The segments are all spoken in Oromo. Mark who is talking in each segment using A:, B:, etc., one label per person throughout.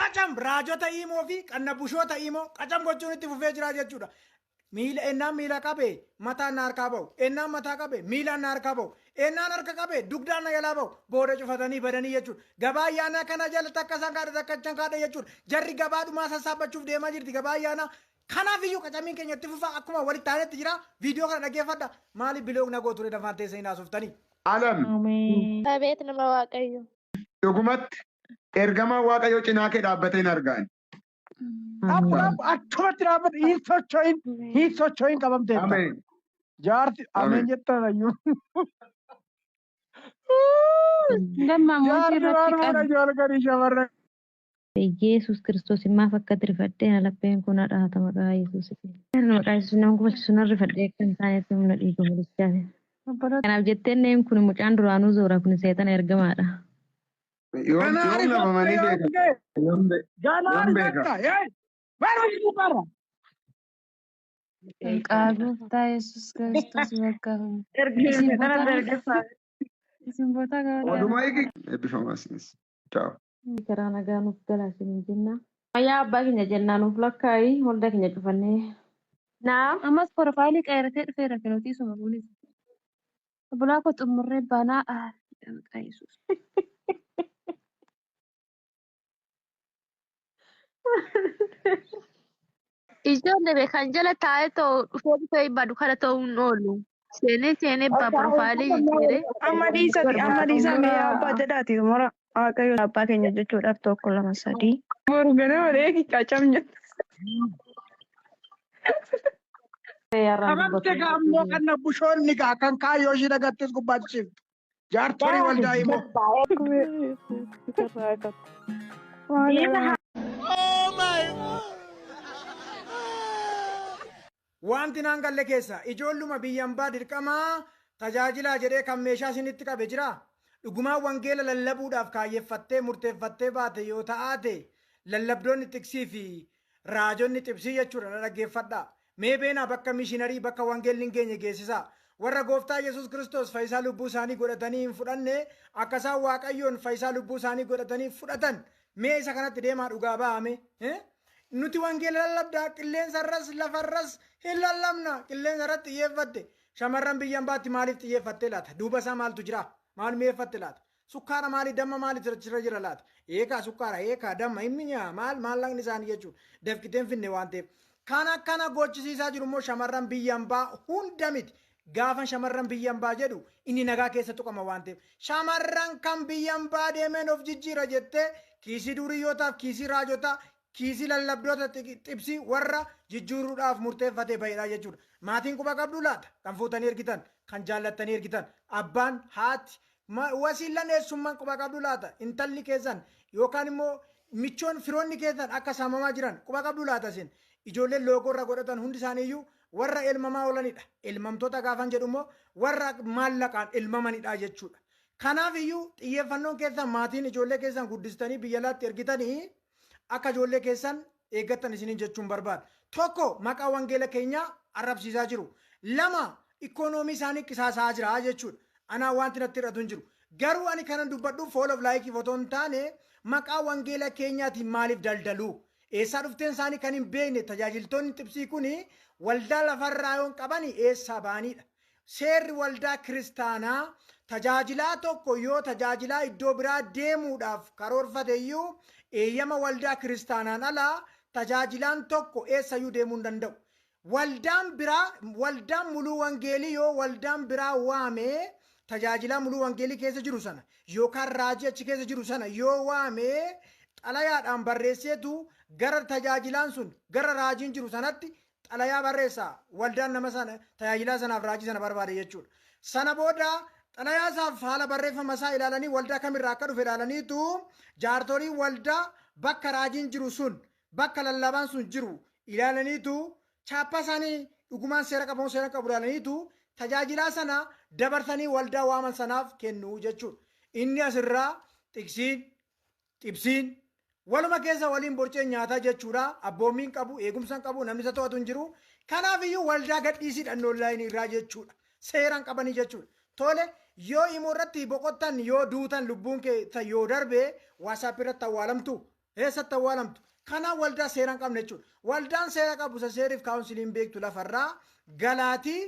A: Qacam raajota imoo fi qannabushoota imoo qacam gochuun itti fufee jira jechuudha. Miila ennaan miila qabe mataan na harkaa ba'u. Ennaan mataa qabe miilaan na harkaa ba'u. Ennaan harka qabe dugdaan na jalaa ba'u. Booda cufatanii badanii jechuudha. Gabaa ayyaanaa kana jala takka isaan kaadha takka isaan kaadha jechuudha. Jarri gabaa dhumaa sassaabbachuuf deemaa jirti gabaa ayyaanaa. Kanaaf iyyuu qacamiin keenya itti fufaa akkuma walitti aanetti jira. Viidiyoo kana dhaggeeffadha. Maaliif biloog na gooture dafaan teessanii haasoftanii?
B: Alam,
C: Ameen.
D: Abeet nama Waaqayyo.
B: dhugumatti ergamaan Waaqayyoo cinaa kee dhaabbatee hin argaan.
A: Dhaabbu
C: Ameen.
A: dhaabbu achumatti dhaabbatu hin socho'in hin socho'in qabamteetta.
B: Ameen.
A: Jaarti ameen
B: Ameen.
A: jettan ayyuu.
C: Damma mootii
A: Jaarti
C: irratti
A: waan
C: qabi.
A: fuudha ijoollee shamarran.
C: Yesuus Kiristoos maaf akka rifadhee na lapheen kun dhahata maqaa Yesuusitiin. Maqaa Yesuus nama kufachiisu nan rifadhee akka hin taanetti humna dhiiga holichaatiin. Kanaaf jettee kun mucaan duraanuu zoora kun seexana ergamaadha.
B: Yoom
A: Ganaa
B: yoom
A: rifatte
B: lamamanii
A: yoo
B: beeka?
A: ga'e
B: Yoom
A: ganaa
B: yoom beeka?
A: rifatta. Barri barra.
E: Maqaa gooftaa Yesuus Kiristoos bakka
F: Ergee
E: isin
F: kana
E: boota
F: dargaggeessaa.
E: isin boota gaariidha.
B: Oduma eegi. Eebbifamaa isinis. Ciao.
C: Karaa nagaa nuuf galaa isiniin jenna. Fayyaa abbaa keenya jennaa nuuf lakkaayi waldaa keenya cufannee. Naaf.
E: Ammas profaayilii qayyaratee dhufeera kenootii suma kunis. Obbolaa koo xumurree banaa maqaa Yesuus.
D: Ijoollee beekan jala taa'ee ta'u dhufee dhufee badu kana ta'uu hin oolu. Seenee seenee ba profaayilii jijjiiree.
F: Amma dhiisati amma dhiisa mee abbaa jedhaati mura Waaqayyo abbaa keenya jechuudhaaf tokko lama sadii.
G: Boru ganama reeki qacam jettu.
A: Qabamte gaa ammoo qannabushoonni gaa kan kaayyoo ishii dagattis gubbaachiftu. Jaartolii waldaa imoo. Wanti naan galle keessa ijoolluma biyyan baa dirqamaa tajaajilaa jedhee kan meeshaa isinitti qabe jira. Dhugumaan wangeela lallabuudhaaf kaayyeffattee murteeffattee baate yoo ta'aate lallabdoonni tiksii fi raajonni xibsii jechuudha na dhaggeeffadha. Mee beenaa bakka mishiinarii bakka wangeelli hin geenye geessisaa. Warra gooftaa Yesuus Kiristoos fayyisaa lubbuu isaanii godhatanii hin fudhanne akka isaan Waaqayyoon fayyisaa lubbuu isaanii godhatanii fudhatan mee isa kanatti deemaa dhugaa ba'ame. Nuti wangeela lallabdaa qilleensa irras lafarras hin lallabna qilleensa irratti xiyyeeffatte shamarran biyyan baatti maaliif xiyyeeffatte laata duuba isaa maaltu jira maal mi'eeffatte laata sukkaara maali damma maali jira jira laata eekaa sukkaara eekaa damma hin minyaa maal maallaqni isaanii jechuudha dafqiteen finne waan ta'eef kan akkana gochisiisaa jiru immoo shamarran biyyan baa hunda miti gaafa shamarran biyyan baa jedhu inni nagaa keessa tuqama waan ta'eef shamarran kan biyyan baa deemeen of jijjiira jettee kiisii duriyyootaaf kiisii raajotaa kiisii lallabdoota xibsii warra jijjiiruudhaaf murteeffatee bahedha jechuudha. Maatiin quba qabdu laata kan fuutanii ergitan kan jaallattanii ergitan abbaan haati wasiillan eessummaan quba qabdu laata intalli keessan yookaan immoo michoon firoonni keessan akka saamamaa jiran quba qabdu laata isin ijoolleen loogoo irra godhatan hundi isaaniiyyuu warra elmamaa oolanidha. Elmamtoota gaafan jedhu immoo warra maallaqaan elmamanidha jechuudha. Kanaaf iyyuu xiyyeeffannoon keessan maatiin ijoollee keessan guddistanii biyya alaatti ergitanii akka ijoollee keessan eeggattan isiniin jechuun barbaada. Tokko maqaa wangeela keenyaa arrabsiisaa jiru. Lama ikoonoomii isaanii qisaasaa jira jechuudha. Anaa wanti natti hir'atu hin jiru. Garuu ani kanan dubbadhu follow like otoo hin taane maqaa wangeela keenyaatiin maaliif daldalu? Eessaa dhufteen isaanii kan hin beekne tajaajiltoonni xibsii kuni waldaa lafarraa yoon qabani eessaa ba'anidha. Seerri waldaa kiristaanaa tajaajilaa tokko yoo tajaajilaa iddoo biraa deemuudhaaf karoorfate iyyuu eeyyama waldaa kiristaanaan alaa tajaajilaan tokko eessayyuu deemuu hin danda'u. Waldaan biraa waldaan muluu wangeelii yoo waldaan biraa waamee tajaajilaa muluu wangeelii keessa jiru sana yookaan raajii achi keessa jiru sana yoo waamee xalayaadhaan barreesseetu gara tajaajilaan sun gara raajiin jiru sanatti xalayaa barreessa waldaan nama sana tajaajilaa sanaaf raajii sana barbaade jechuudha. Sana booda xalayaa isaaf haala barreeffama isaa ilaalanii waldaa kamirraa akka dhufe ilaalaniitu jaartolii waldaa bakka raajiin jiru sun bakka lallabaan sun jiru ilaalaniitu chaappaa isaanii dhugumaan seera qabamu seera qabu ilaalaniitu tajaajilaa sana dabarsanii waldaa waaman sanaaf kennu jechuudha. Inni asirraa tiksiin xibsiin waluma keessa waliin borcee nyaataa jechuudha. Abboommiin qabu, eegumsa qabu, namni isa to'atu hin jiru. Kanaaf iyyuu waldaa gadhiisii dhannoo irraa jechuudha. Seeraan qabanii jechuudha. Tole yoo immoo irratti boqottan yoo duutan lubbuun keessa yoo darbe WhatsApp irratti awwaalamtu. Eessatti awwaalamtu? Kanaaf waldaa seera hin qabne jechuudha. Waldaan seera qabu isa seeriif kaawunsiliin beektu lafarraa galaatii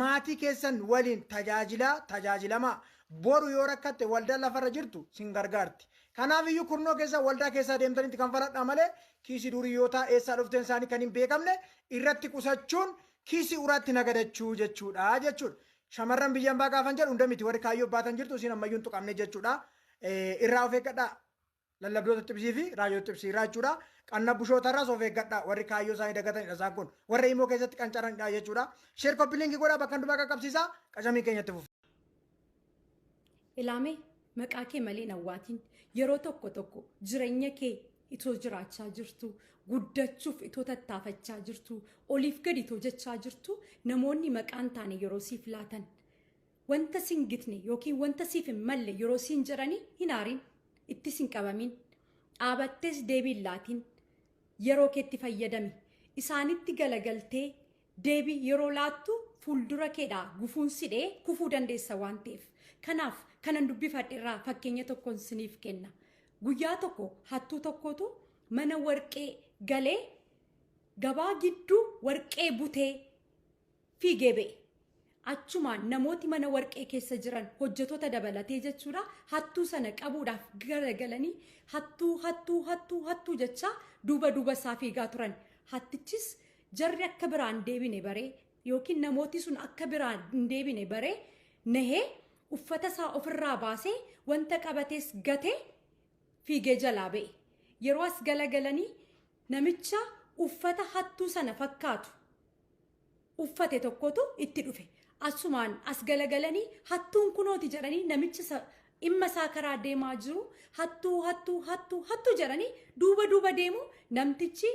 A: maatii keessan waliin tajaajilaa tajaajilamaa. Boru yoo rakkatte waldaan lafarra jirtu sin gargaarti. Kanaaf iyyuu kurnoo keessa waldaa keessaa deemtanitti kan faladhaa malee kiisii duriyyootaa eessaa dhufteen isaanii kan hin beekamne irratti qusachuun kiisii uraatti nagadachuu jechuudha jechuudha. Shamarran biyya ambaa gaafan jedhu hunda miti warri kaayyoo baatan jirtu isin ammayyuu hin tuqamne jechuudha. Irraa of eeggadhaa. Lallabdoota xibsii fi raajota xibsii irraa jechuudha. Qanna bushootarraas of eeggadhaa warri kaayyoo isaanii dagatanidha isaan kun. Warra immoo keessatti qancaranidha jechuudha. Share copy link godhaa bakka hundumaa qaqqabsiisaa qacamii keenyatti fufa.
H: Ilaamee maqaa kee malee hin awwaatiin yeroo tokko tokko jireenya kee itoo jiraachaa jirtu guddachuuf itoo tattaafachaa jirtu oliif gadi itoo jechaa jirtu namoonni maqaan taane yeroo siif laatan wanta sin gitne yookiin wanta siif hin malle yeroo siin jedhanii hin aarin ittis hin qabamin dhaabattees deebii hin laatin yeroo keetti fayyadami isaanitti galagaltee deebii yeroo laattu fuuldura keedhaa gufuun sidhee kufuu dandeessa waan ta'eef. Kanaaf kanan dubbifadhe irraa fakkeenya tokkoon siniif kenna. Guyyaa tokko hattuu tokkotu mana warqee galee gabaa gidduu warqee butee fiigee ba'e. Achumaan namooti mana warqee keessa jiran hojjetoota dabalatee jechuudha hattuu sana qabuudhaaf garagalanii hattuu hattuu hattuu hattuu jechaa duuba duuba isaa fiigaa turan. Hattichis jarri akka biraan deebine baree yookiin namooti sun akka biraan hin deebine baree nahee uffata isaa ofirraa baasee wanta qabatees gatee fiigee jalaa ba'e. Yeroo as galagalanii namicha uffata hattuu sana fakkaatu uffate tokkotu itti dhufe. Asumaan as galagalanii hattuun kunooti jedhanii namicha dhimma isaa karaa deemaa jiru hattuu hattuu hattuu hattuu jedhanii duuba duuba deemu namtichi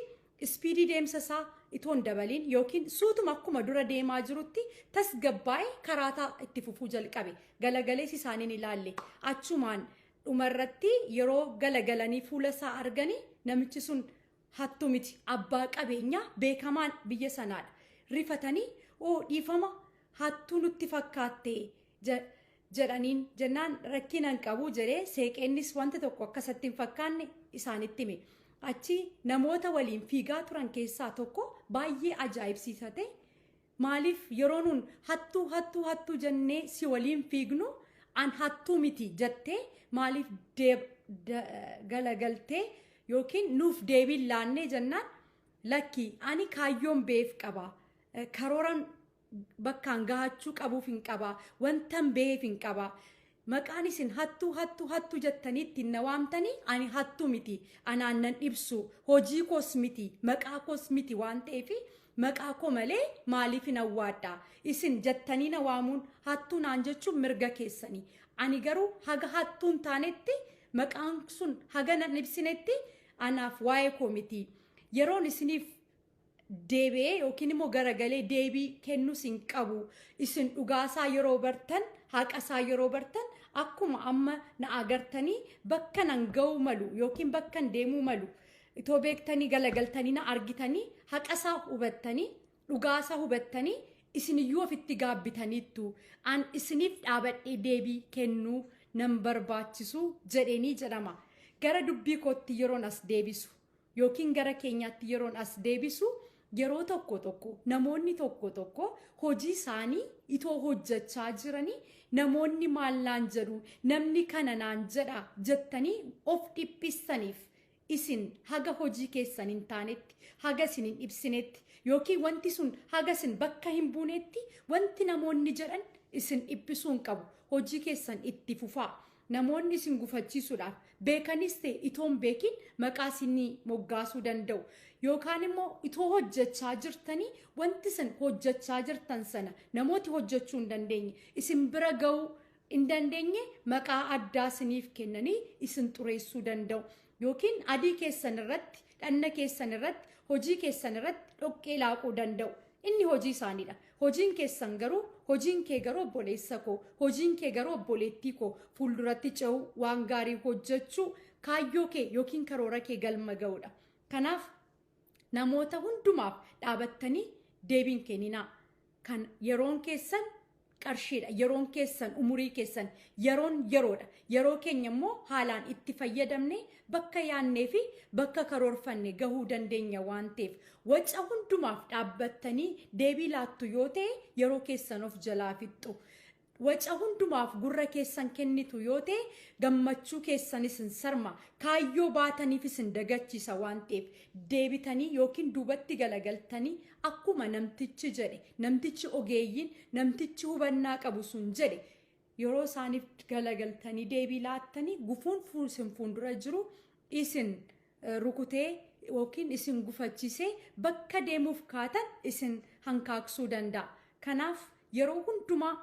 H: ispiidii deemsa isaa itoo hin dabaliin yookiin suutuma akkuma dura deemaa jirutti tasgabbaa'ee karaataa itti fufuu jalqabe. Galagalees isaaniin ilaalle. Achumaan dhumarratti yeroo galagalanii fuula isaa arganii namichi sun hattuu miti abbaa qabeenyaa beekamaan biyya sanaadha. Rifatanii oo dhiifama hattuu nutti fakkaatte jedhaniin jennaan rakkina hin qabu jedhee seeqeennis wanta tokko akkasatti hin fakkaanne isaanitti hime. Achi namoota waliin fiigaa turan keessaa tokko baay'ee ajaa'ibsiisate maaliif yeroo nun hattuu hattuu hattuu jennee si waliin fiignu an hattuu miti jettee maaliif galagaltee yookiin nuuf deebiin laannee jennaan lakki ani kaayyoon beef qaba karooran bakkaan gahachuu qabuuf hin qaba wantan beef hin qaba. Maqaan isin hattuu hattuu hattuu jettanii ittiin na waamtanii ani hattuu miti anaan nan ibsu hojii koos miti maqaa koos miti waan ta'eef maqaa koo malee maaliif hin awwaadha isin jettanii na waamuun hattuu naan jechuun mirga keessanii ani garuu haga hattuu hin taanetti maqaan sun haga nan ibsinetti anaaf waa'ee koo miti yeroon isiniif deebi'ee yookiin immoo garagalee deebii kennuus hin qabu isin dhugaasaa yeroo bartan haqasaa yeroo bartan akkuma amma na agartanii bakka nan ga'uu malu yookiin bakka nan deemuu malu itoo beektanii galagaltanii na argitanii haqasaa hubattanii dhugaasaa hubattanii isiniyyuu ofitti gaabbitaniittu an isiniif dhaabadhee deebii kennuu nan barbaachisu jedheenii jedhama. Gara dubbii kootti yeroon as deebisu yookiin gara keenyaatti yeroon as deebisu yeroo tokko tokko namoonni tokko tokko hojii isaanii itoo hojjechaa jiranii namoonni maal naan jedhu namni kana naan jedha jettanii of dhiphissaniif isin haga hojii keessan hin taanetti haga isin hin ibsinetti yookiin wanti sun haga isin bakka hin buunetti wanti namoonni jedhan isin dhiphisuu hin qabu hojii keessan itti fufaa. Namoonni isin gufachiisuudhaaf beekanis ta'e itoo hin beekin maqaa isinii moggaasuu danda'u. Yookaan immoo itoo hojjechaa jirtanii wanti isin hojjechaa jirtan sana namooti hojjechuu hin dandeenye isin bira ga'uu hin dandeenye maqaa addaa isiniif kennanii isin xureessuu danda'u. Yookiin adii keessan irratti, dhanna keessan irratti, hojii keessan irratti dhoqqee laaquu danda'u. Inni hojii isaaniidha. Hojiin keessan garuu, hojiin kee garuu obboleessa koo, hojiin kee garuu obboleettii koo fuulduratti ce'uu waan gaarii hojjechuu kaayyoo kee yookiin karoora kee galma ga'uudha. Kanaaf namoota hundumaaf dhaabattanii deebiin kenninaa. Kan yeroon keessan Qarshiidha. Yeroon keessan, umurii keessan, yeroon yeroodha. Yeroo keenya immoo haalaan itti fayyadamne bakka yaannee fi bakka karoorfanne gahuu dandeenya waan ta'eef, waca hundumaaf dhaabbattanii deebii laattu yoo ta'e, yeroo keessan of jalaa fixxu. Waca hundumaaf gurra keessan kennitu yoo ta'e, gammachuu keessanis hin sarma, kaayyoo baataniifis hin dagachiisa waan ta'eef, deebitanii yookiin duubatti galagaltanii, akkuma namtichi jedhe, namtichi ogeeyyiin, namtichi hubannaa qabu sun jedhe, yeroo isaaniif galagaltanii deebii laattanii, gufuun isin fuuldura jiru isin rukutee yookiin isin gufachiisee bakka deemuuf kaatan isin hankaaksuu danda'a. Kanaaf yeroo hundumaa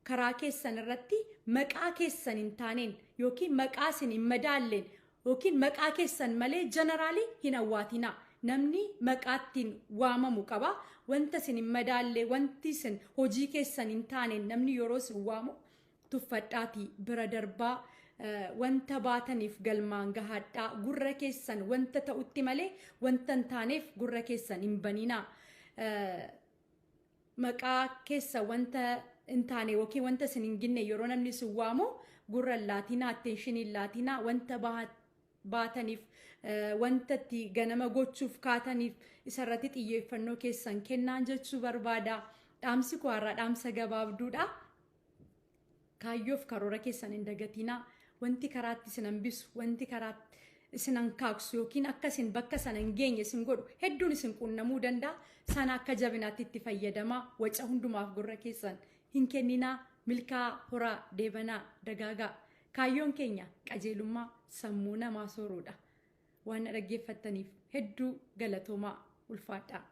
H: karaa keessan irratti maqaa keessan hin taaneen yookiin maqaa isin hin madaalleen yookiin maqaa keessan malee generally hin awwaatinaa. Namni maqaa ittiin waamamu qaba. Wanta isin hin madaalle, wanti isin hojii keessan hin taaneen namni yeroo isin waamu tuffadhaatii bira darbaa. Wanta baataniif galmaan gahadhaa. Gurra keessan wanta ta'utti malee wanta hin taaneef gurra keessan hin baninaa. Maqaa keessa wanta hin taane yookiin wanta isin hin ginne yeroo namni isin waamu gurra hin laatinaa, attention hin laatinaa. Wanta baataniif, wanta itti ganama gochuuf kaataniif isarratti xiyyeeffannoo keessan kennaan jechuu barbaada. Dhaamsi koo har'a dhaamsa gabaabduudha. Kaayyoof karoora keessan hin dagatinaa. Wanti karaatti isin hambisu, wanti karaatti isin hankaaksu yookiin akka isin bakka sana hin geenye isin godhu hedduun isin qunnamuu danda'a. Sana akka jabinaatti itti fayyadamaa. Waca hundumaaf gurra keessan hin kenninaa. Milkaa horaa, deebanaa, dagaagaa. Kaayyoon keenya qajeelummaa sammuu namaa sooruudha. Waan na dhaggeeffattaniif hedduu galatoomaa, ulfaadhaa.